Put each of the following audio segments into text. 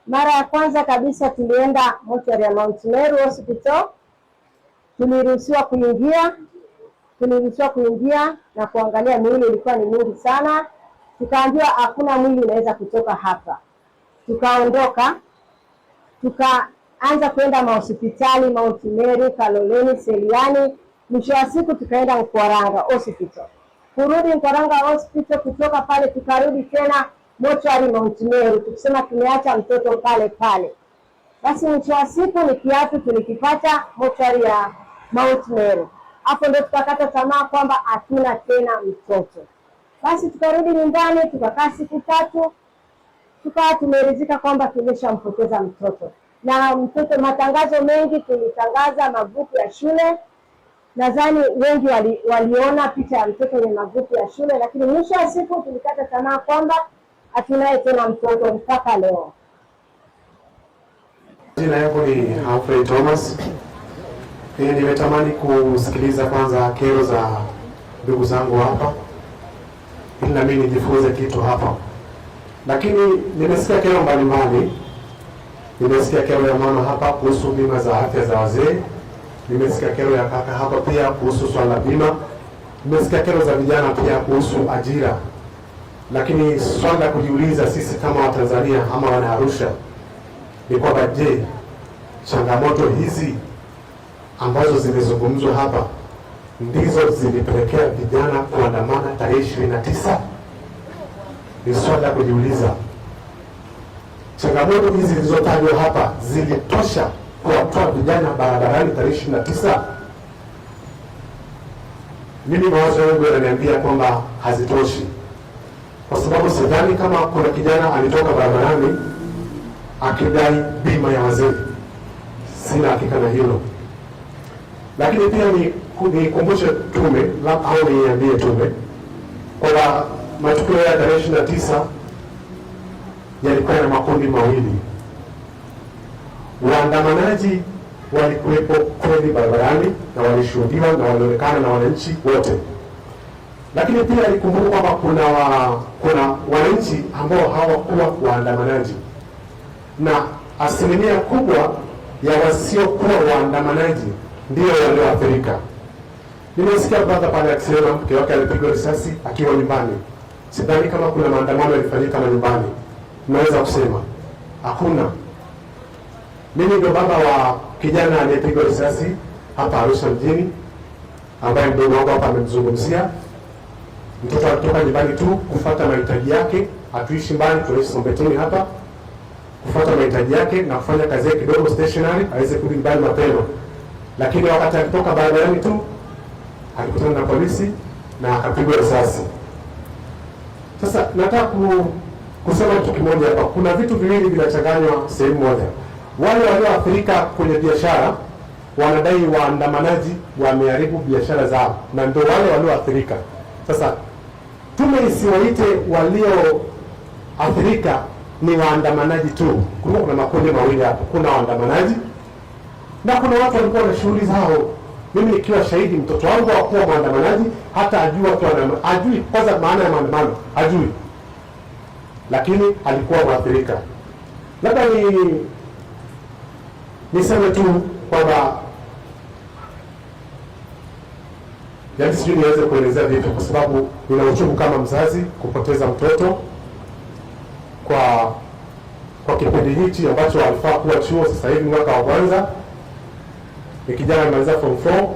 Mara ya kwanza kabisa tulienda mochari ya Mount Meru Hospital, tuliruhusiwa kuingia, tuliruhusiwa kuingia na kuangalia miili, ilikuwa ni mingi sana. Tukaambiwa hakuna mwili unaweza kutoka hapa. Tukaondoka, tukaanza kwenda mahospitali Mount Meru, Kaloleni, Seliani. Mwisho wa siku tukaenda Mkwaranga Hospital. Kurudi Mkwaranga Hospital, kutoka pale tukarudi tena mochari Mount Meru, tukisema tumeacha mtoto pale pale. Basi mwisho wa siku ni kiatu tulikipata mochari ya Mount Meru. Hapo ndio tukakata tamaa kwamba hatuna tena mtoto. Basi tukarudi nyumbani, tukakaa siku 3, tukawa tumeridhika kwamba tumeshampoteza mtoto. Na mtoto, matangazo mengi tulitangaza, magrupu ya shule, nadhani wengi waliona picha ya mtoto kwenye magrupu ya shule, lakini mwisho wa siku tulikata tamaa kwamba hatunaye tena mtoto mpaka leo. Jina yangu ni Humphrey Thomas. Nimetamani kusikiliza kwanza kero za ndugu zangu hapa ili na mimi nijifunze kitu hapa. Lakini nimesikia kero mbalimbali. Nimesikia kero ya mama hapa kuhusu bima za afya za wazee. Nimesikia kero ya kaka hapa pia kuhusu swala la bima. Nimesikia kero za vijana pia kuhusu ajira. Lakini swala la kujiuliza sisi kama Watanzania ama wana Arusha ni kwamba je, changamoto hizi ambazo zimezungumzwa hapa ndizo zilipelekea vijana kuandamana tarehe 29? Ni swala la kujiuliza. Changamoto hizi zilizotajwa hapa zilitosha kuwatoa vijana barabarani tarehe 29? Mimi mawazo yangu yananiambia kwamba hazitoshi, kwa sababu sidhani kama kuna kijana alitoka barabarani akidai bima ya wazee. Sina hakika na hilo. Lakini pia nikumbushe tume au niambie tume kwamba matukio ya tarehe 29 yalikuwa na makundi mawili. Waandamanaji walikuwepo kweli barabarani na walishuhudiwa na walionekana na wananchi wote. Lakini pia ikumbuke kwamba kuna wananchi ambao hawakuwa waandamanaji, na asilimia kubwa ya wasiokuwa waandamanaji ndio walioathirika. Nimesikia brother pale akisema mke wake alipigwa risasi akiwa nyumbani. Sidhani kama kuna maandamano yalifanyika nyumbani. Naweza kusema hakuna. Mimi ndio baba wa kijana aliyepigwa risasi hapa Arusha mjini, ambaye mdogo wangu hapa amemzungumzia. Mtoto alitoka nyumbani tu kufuata mahitaji yake. Hatuishi mbali, tunaishi Sombetini hapa, kufuata mahitaji yake na kufanya kazi yake kidogo stationary aweze kurudi nyumbani mapema. Lakini wakati alitoka barabarani tu alikutana na polisi na akapigwa risasi. Sasa nataka kusema kitu kimoja hapa. Kuna vitu viwili vinachanganywa sehemu moja. Wale walioathirika kwenye biashara wanadai waandamanaji wameharibu biashara zao, na ndio wale walioathirika. Sasa tume isiwaite walioathirika ni waandamanaji tu. Kuna makundi mawili hapo. Kuna waandamanaji na kuna watu walikuwa na shughuli zao. Mimi nikiwa shahidi, mtoto wangu hakuwa mwandamanaji, hata ajui watu wana, ajui kwanza maana ya maandamano, ajui. Lakini alikuwa mwathirika. Labda niseme tu kwamba sijui niweze kuelezea vipi, kwa sababu nina uchungu kama mzazi kupoteza mtoto kwa kipindi hichi ambacho alifaa kuwa chuo. Sasa hivi mwaka wa kwanza ni kijana alimaliza form 4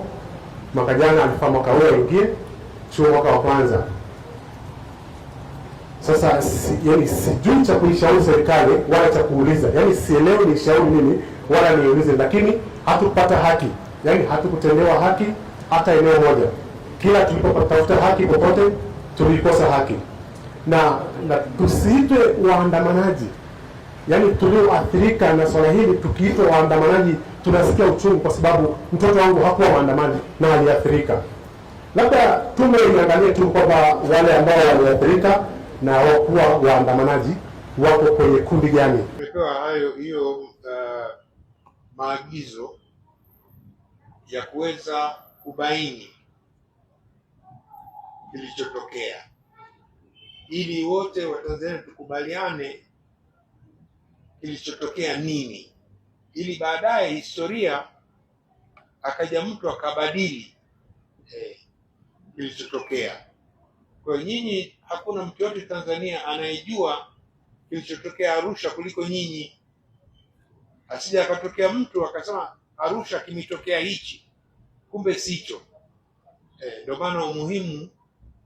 mwaka jana, alifaa mwaka huu aingie chuo mwaka wa kwanza. Sasa sijui cha kuishauri serikali wala cha kuuliza, sielewi nishauri nini wala niulize, lakini hatukupata haki, hatukutendewa haki hata eneo moja. Kila tulipotafuta haki popote tulikosa haki. Na tusiitwe waandamanaji, tulioathirika na swala hili tukiitwa waandamanaji tunasikia uchungu, kwa sababu mtoto wangu hakuwa maandamano na aliathirika. Labda tume iangalie tu kwamba wale ambao waliathirika na hawakuwa waandamanaji wako kwenye kundi gani. Tumepewa hayo hiyo maagizo ya kuweza kubaini kilichotokea ili wote wa Tanzania tukubaliane kilichotokea nini, ili baadaye historia akaja mtu akabadili kilichotokea. Kwa hiyo nyinyi, hakuna mtu yote Tanzania anayejua kilichotokea Arusha kuliko nyinyi. Asija akatokea mtu akasema Arusha kimetokea hichi, kumbe sicho. Ndio maana umuhimu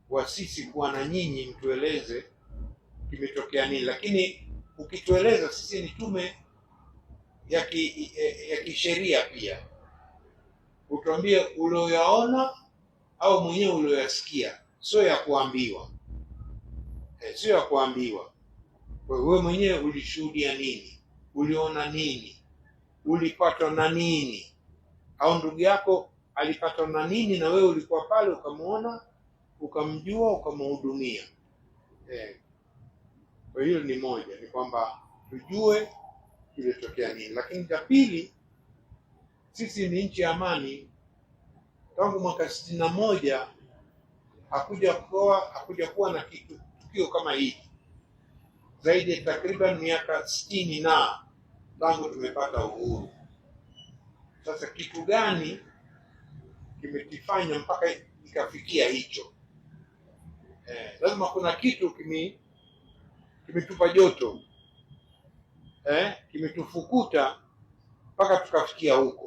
wa sisi kuwa na nyinyi mtueleze kimetokea nini, lakini ukitueleza sisi ni tume ya kisheria pia, utuambie ulioyaona au mwenyewe ulioyasikia, sio ya kuambiwa. Sio ya kuambiwa. Wewe mwenyewe ulishuhudia nini, uliona nini, ulipatwa na nini, au ndugu yako alipatwa na nini, na wewe ulikuwa pale ukamwona, ukamjua, ukamhudumia. Kwa hiyo ni moja, ni kwamba tujue kilitokea nini. Lakini cha pili, sisi ni nchi ya amani. Tangu mwaka 61 hakuja kuwa na kitu tukio kama hili zaidi ya takriban miaka 60 na tangu tumepata uhuru. Sasa kitu gani kimekifanya mpaka ikafikia hicho? Lazima kuna kitu kimetupa joto, kimetufukuta mpaka tukafikia huko.